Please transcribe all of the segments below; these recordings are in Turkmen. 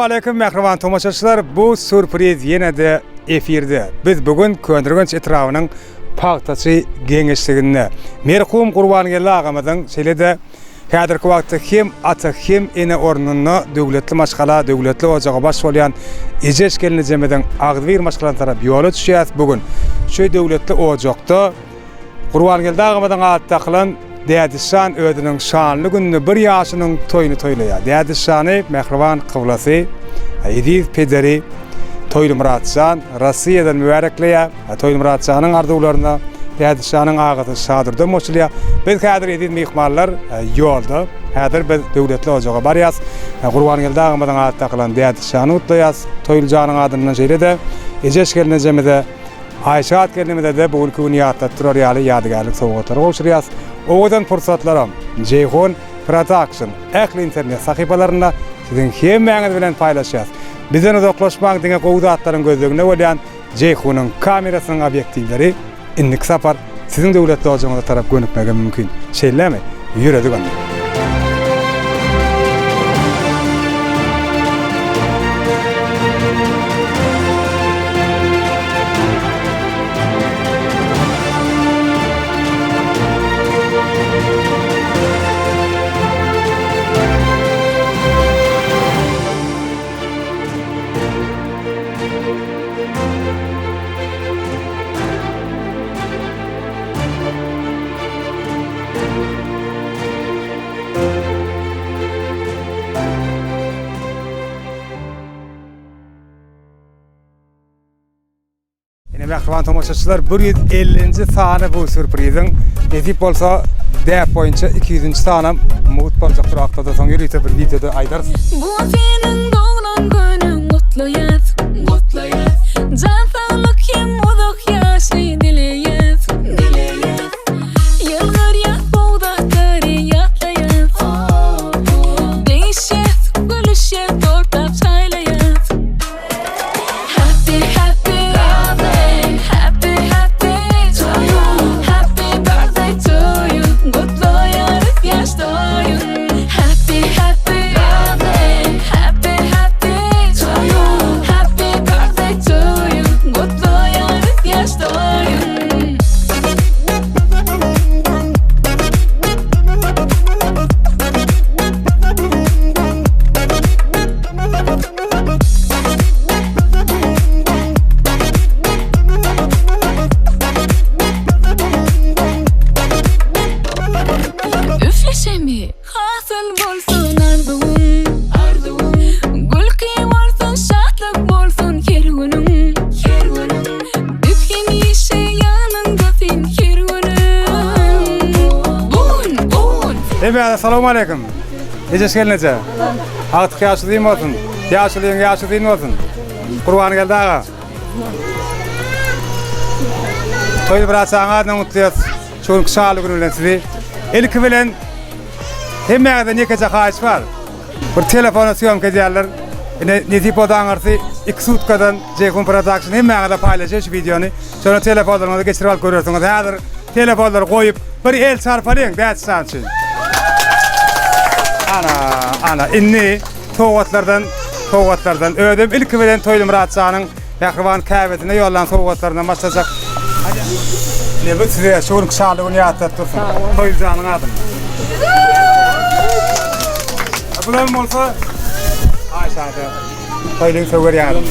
Salowmaleýkim mähriban tomaşaçylar bu sürpriz ýene-de efirde. Biz bu gün Köneürgenç etrabynyň Pagtaçy geňeşliginde merhum Gurbangeldi agamyzyň şeýle-de häzirki wagtda hem ata hem ene ornunda döwletli maşgala, döwletli ojaga baş bolýan Ejeş gelnejemiziň agzybir maşgalasyna tarap ýola düşýäs. Bu gün şu döwletli ojakda Gurbangeldi agamyzyň ady dakylan Dädişjan özüniň şanly gününi bir ýaşynyň toýuny toýlaýar. Dädişjany mähriban kyblasy, eziz pederi Toýlymyratjan Rossiýadan mübärekleýär. Toýlymyratjanyň arzuwlaryna Dädişjanyň agasy Şadurdam goşulýar. Biz häzir eziz myhmanlar ýolda. Häzir biz döwletli ojaga barýas. Gurbangeldi agamyzyň ady dakylan Dädişjany gutlaýas. Toýlyjanyň adyndan şeýle-de Ejeş gelnejemize Aýşat gelnimize-de bu günki güni ýatladyp durar ýaly ýadygärlik sowgatlary gowşurýas. Owadan pursatlaram Jeýhun Production ähli internet sahypalarynda siziň hemmäňiz bilen paýlaşýas. Bizden uzaklaşmaň diňe gowy zatlaryň gözleginde bolýan Jeýhunyň kamerasynyň obýektiwleri indiki sapar siziň döwletli ojagyňyza tarap gönükmegi mümkin. Şeýlemi? Ýöredik onda. Ine mähriban tomaşaçylar 150-nji sany bu sürpriziň nesip bolsa däp boýunça 200-nji sanam mugt boljakdyr wagtda soň ýörite bir wideoda aýdarys. Bu seniň doglan günüň gutlaýas, gutlaýas. Jan saglyk hem uzak ýaşy dileýäs, dileýäs. Ýylgyrýas gowy zatlary ýatlaýas. Degişýäs, gülüşýäs, tortap çaýlaýas. Happy happy birthday, happy happy to you. Happy birthday to you. Gutlaýarys ýaş toýuň. Happy happy birthday, happy happy to you. Happy birthday to you. Gutlaýarys ýaş toýuň. Üfle şemi, hasyl bolsun arzuwyň, arzuwyň. Gülki bolsun, şatlyk bolsun her günüň, her günüň. Biz hemişe ýanyňda sen her günüň. Bu gün, bu gün. Hemmäňize salowmaleýkim. Ejeş gelneje. Agtyk ýaşy uzyn bolsun. Ýaşulyň ýaşy uzyn bolsun. Gurbangeldi aga. Toýly biraçaň adyndan gutlaýas. Şu günki şanly gün bilen sizi. Ilki bilen hemmäňizden ýekeje haýyş bar. Bir telefona syýomka edýärler. Ine nesip bolsa aňyrsy 2 sutkadan Jeýhun Production hemmäňize paýlaşýar şu wideony. Şonda telefonlaryňyzy geçirip alyp görersiňiz. Häzir telefonlary goýup bir el çarpalyň Dädişjan üçin. Ana, ana indi sowgatlardan sowgatlardan özüm ilki bilen Toýly Myratjanyň mähriban käbesine ýollan sowgatlaryndan başlajak. Ne bu size şu günki şanly güni ýatladyp dursun. Toýlyjanyň adyndan. Bulam bolsa Aýşada. Toýlyň söwer ýary.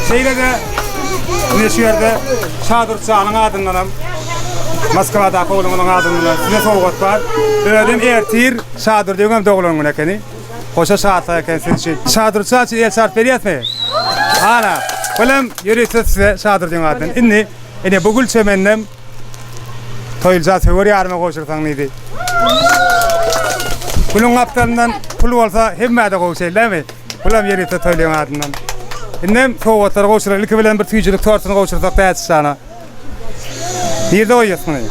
Şeýle-de ine şu ýerde Şadurtjanyň adyndanam Moskwadaky ogluňyzyň adyndan size sowgat bar. Özem ertir Şadurdyň hem doglan güni ekeni. Goşa şatlyk eken siz üçin. Şadurtjan üçin el çarp berýäsmi? Ana, bulam ýörite size Şadurdyň adyndan. Indi ine bu gül çemeninem Toýulja söwer ýaryma gowşursaň diýdi. Gülüň gapdalyndan pul bolsa hemmä-de gowy şeýlemi? Pulam ýörite Toýlyň adyndan. Indem sowgatlary gowşurar. Ilki bilen bir süýjülik tortuny gowşursak Dädişjana. Nirde goýýas muny?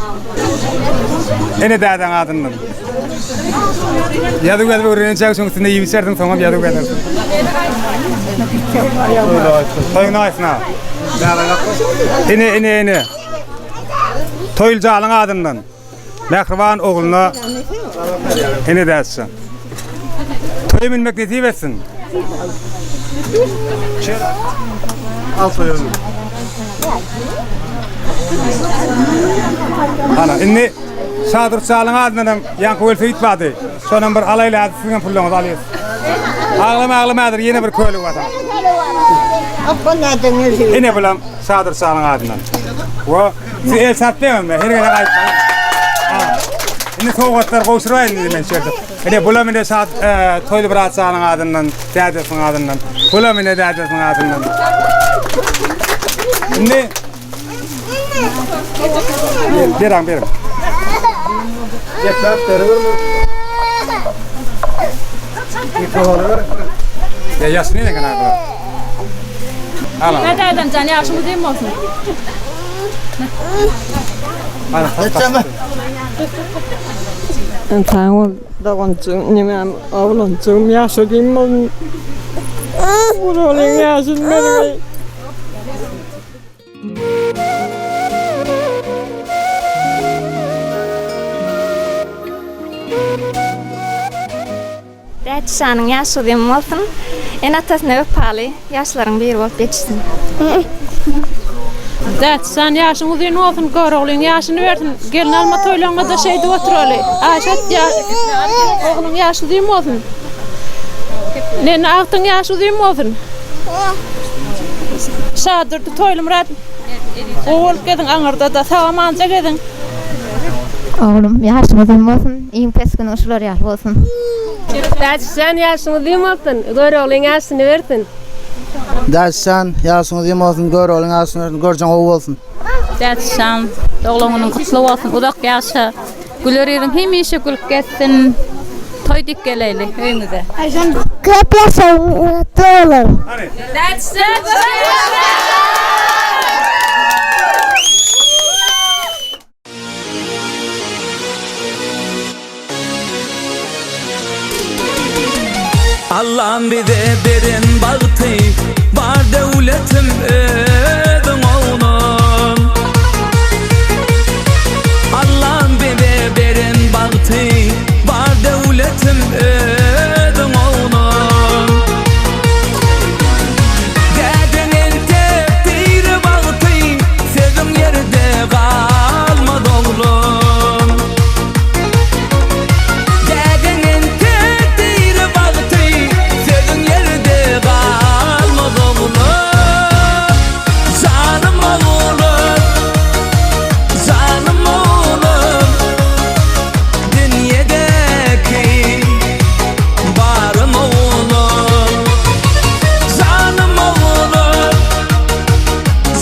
Ene dädäň adyndan. Ýazuw ýazyp öwrenençäň şoň üstünde iýip içersiň, soňam ýazuw ýazarsyň. Toýuň aýsyna. Ene, ene, ene. Toýuljalyň adyndan. Mähriban ogluna ene dätsin. Toýa münmek nesip etsin. Al toýa Ana, indi Şadur Çalyň adyndan hem ýaňky welosiped bardy. Şonam bir alaýly häzir siziň hem pullaryňyzy alýas. Aglama aglama häzir ýene bir köli bar. Ine bulam Şadur Çalyň adyndan. We siz el çarpmaýaňyzmy? Her gezek aýtmaň. Indi sowgatlar gowşuraýyn indi men şu ýerde. Ine bulam ine Şad Toýly Myratjanyň adyndan, dädesiniň adyndan. Bulam ine dädesiniň adyndan. Indi Beriň, beriň. Gepläp beriberme. Ya ýaşyny ene gana bular. Ala. Dädem jan ýaşyň uzyn bolsun. Ala. Sag bol doganjygym, nemem oglanjygym ýaşy uzyn bolsun. Guralyň ýaşyny bergeý. Dädişanyň ýaşy uzyn bolsun, ene-atasyna wepaly ýaşlaryň biri bolup ýetişsin. Dädişan ýaşyň uzyn bolsun, Göroglyň ýaşyny bersin, gelin alma toýlaryňda-da şeýdip oturaly. Aýşat ýa ogluň ýaşy uzyn bolsun. Nene agtyň ýaşy uzyn bolsun. Şadurdy Toýlymyrat gowy bolup geziň aňyrda-da sag-amanja geziň. Oglum ýaşyň uzyn bolsun, iň pes günüň şular ýaly bolsun. Dädişjan ýaşyň uzyn bolsun, Göroglyň ýaşyny bersin. Dädişjan ýaşyň uzyn bolsun, Göroglyň ýaşyny bersin, görjeň gowy bolsun. Dädişjan doglan günüň gutly bolsun, uzak ýaşa. Güler ýüzüň hemişe gülüp gezsin. Toý dik geleýli öýüňize. Köp ýaşaň dolar. Allam bize beren bagty Bar döwletim özüň oglum Allam bize beren bagty Bar döwletim özüň oglum Dädeň entek diri wagty Sözüň ýerde galmaz oglum Dädeň entek diri wagty Sözüň ýerde galmaz oglum Janym oglum Janym oglum Dünýedäki barym oglum Janym oglum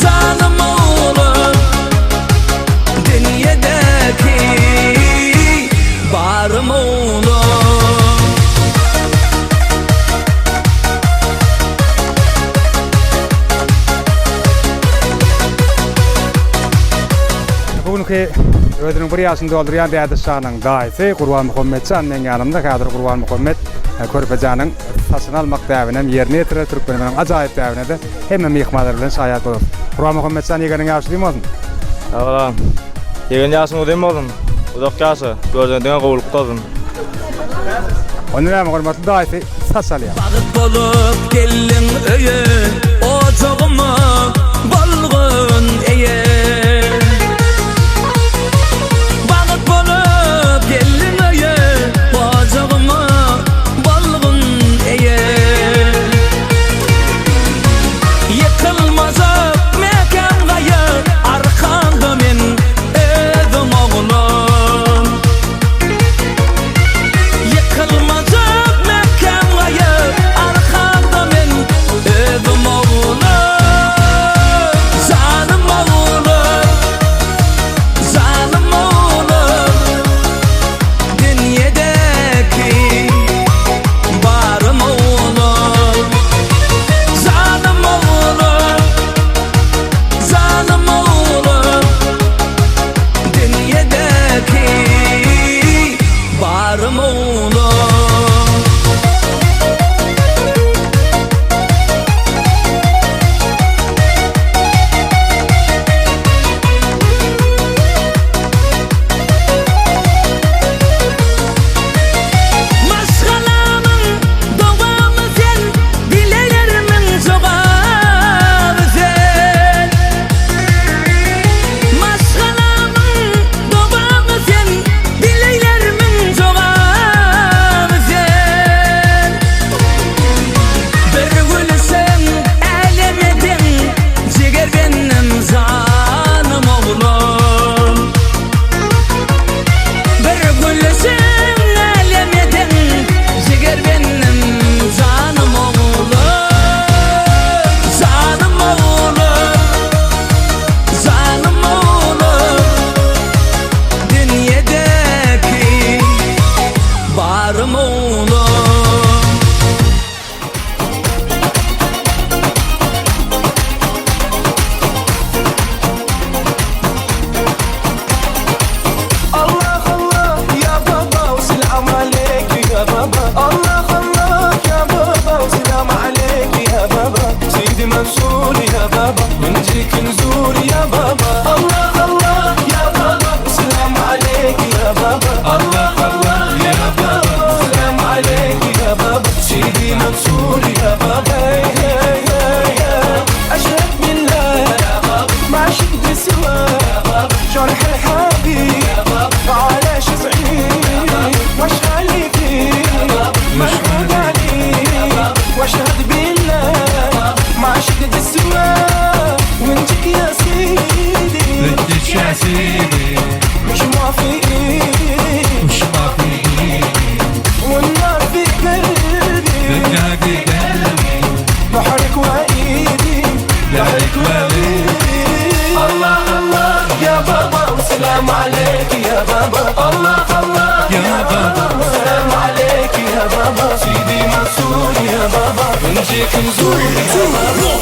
Janym oglum Dünýedäki barym oglum. Bu günki özüniň bir ýaşyny doldurýan Dädeşanyň daýysy Gurbanmuhammet jan meň ýanymda. Häzir Gurbanmuhammet körpejäniň saçyny almak däbini hem ýerine ýetirer. Türkmenimiziň ajaýyp däbine-de Hemme myhmanlar bilen şaýat bolarys. Gurbanmuhammet jan ýegeniň ýaşy uzyn bolsun. Sag bol agam. Ýegen ýaşyň uzyn bolsun. Uzak ýaşa. Görjüňe diňe gowulyk bolsun. Onda näme hormatly daýysy saç alýar. Bagt bolup geldiň öýe, Ojagyma bolgun eýe. Bagt bolup geldiň öýe, Ojagyma bolgun eýe. Ýykylmajak mäkäm gaýa, Arkamda men özüm oglum. Ýykylmajak mäkäm gaýa, Arkamda men özüm oglum. منصور يا بابا ونجيك نزور يا بابا الله الله يا بابا سلام عليك يا بابا الله الله يا بابا سلام عليك يا بابا سيدي منصور يا بابا يا يا يا أشهد بالله يا بابا ما عشقت سوا يا بابا جرح الحبيب يا بابا علاش صعيب واش عليك مشهود عليك واشهد بالله ما عشقت سوا ونجيك يا سيدي نديك يا سيدي مش موافقين مش موافقين والنار في قلبي النار في قلبي بحرك وايدي بحرك وايدي الله الله يا بابا وسلام عليك يا بابا الله الله يا بابا سلام عليك يا بابا سيدي منصور يا بابا نجيك نزور يا بابا.